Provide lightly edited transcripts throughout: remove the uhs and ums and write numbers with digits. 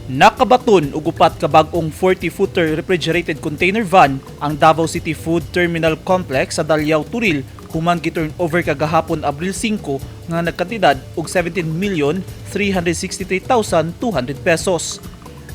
Nakabaton og upat ka bag-ong 40-footer refrigerated container van ang Davao City Food Terminal Complex sa Daliao, Toril human gi-turn over kagahapon, Abril 5, nga nagkantidad og 17,363,200 pesos.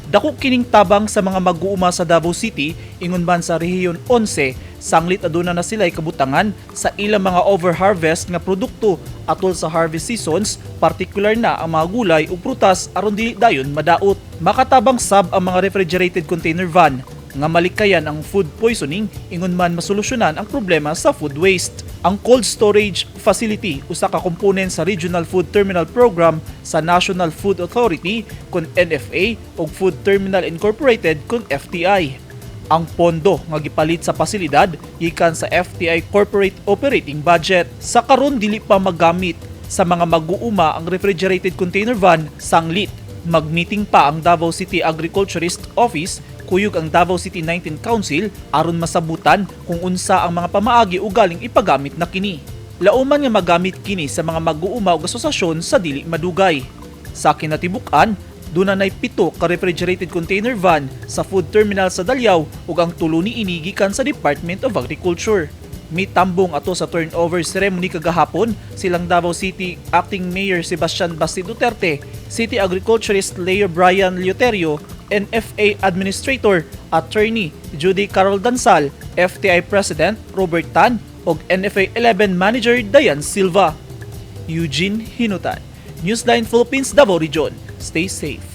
Dako kining tabang sa mga mag-uuma sa Davao City, ingon man sa Rehiyon 11, sanglit aduna na sila'y kabutangan sa ilang mga overharvest nga produkto atol sa harvest seasons, partikular na ang mga gulay ug prutas, aron dili dayon madaot. Makatabang sab ang mga refrigerated container van nga malikayan ang food poisoning, ingon man masolusyonan ang problema sa food waste. Ang cold storage facility usa ka komponent sa Regional Food Terminal Program sa National Food Authority kon NFA ug Food Terminal Incorporated kon FTI. Ang pondo nga gipalit sa pasilidad gikan sa FTI Corporate Operating Budget. Sa karon, dili pa magamit sa mga mag-uuma ang refrigerated container van sanglit mag-meeting pa ang Davao City Agriculturist Office kuyog ang Davao City 19 Council aron masabutan kung unsa ang mga pamaagi ugaling ipagamit na kini. Lauman nga magamit kini sa mga mag-uuma ug asosasyon sa dili madugay. Sa kinatibuk-an, duna nay 7 ka refrigerated container van sa food terminal sa Daliao ug ang 3 niini gikan sa Department of Agriculture. Mitambong ato sa turnover ceremony kagahapon silang Davao City Acting Mayor Sebastian Basti Duterte, City Agriculturist Leo Brian Leuterio, NFA Administrator Attorney Judy Carol Dansal, FTI President Robert Tan ug NFA 11 Manager Dayan Silva. Eugene Hinutan, Newsline Philippines, Davao Region. Stay safe.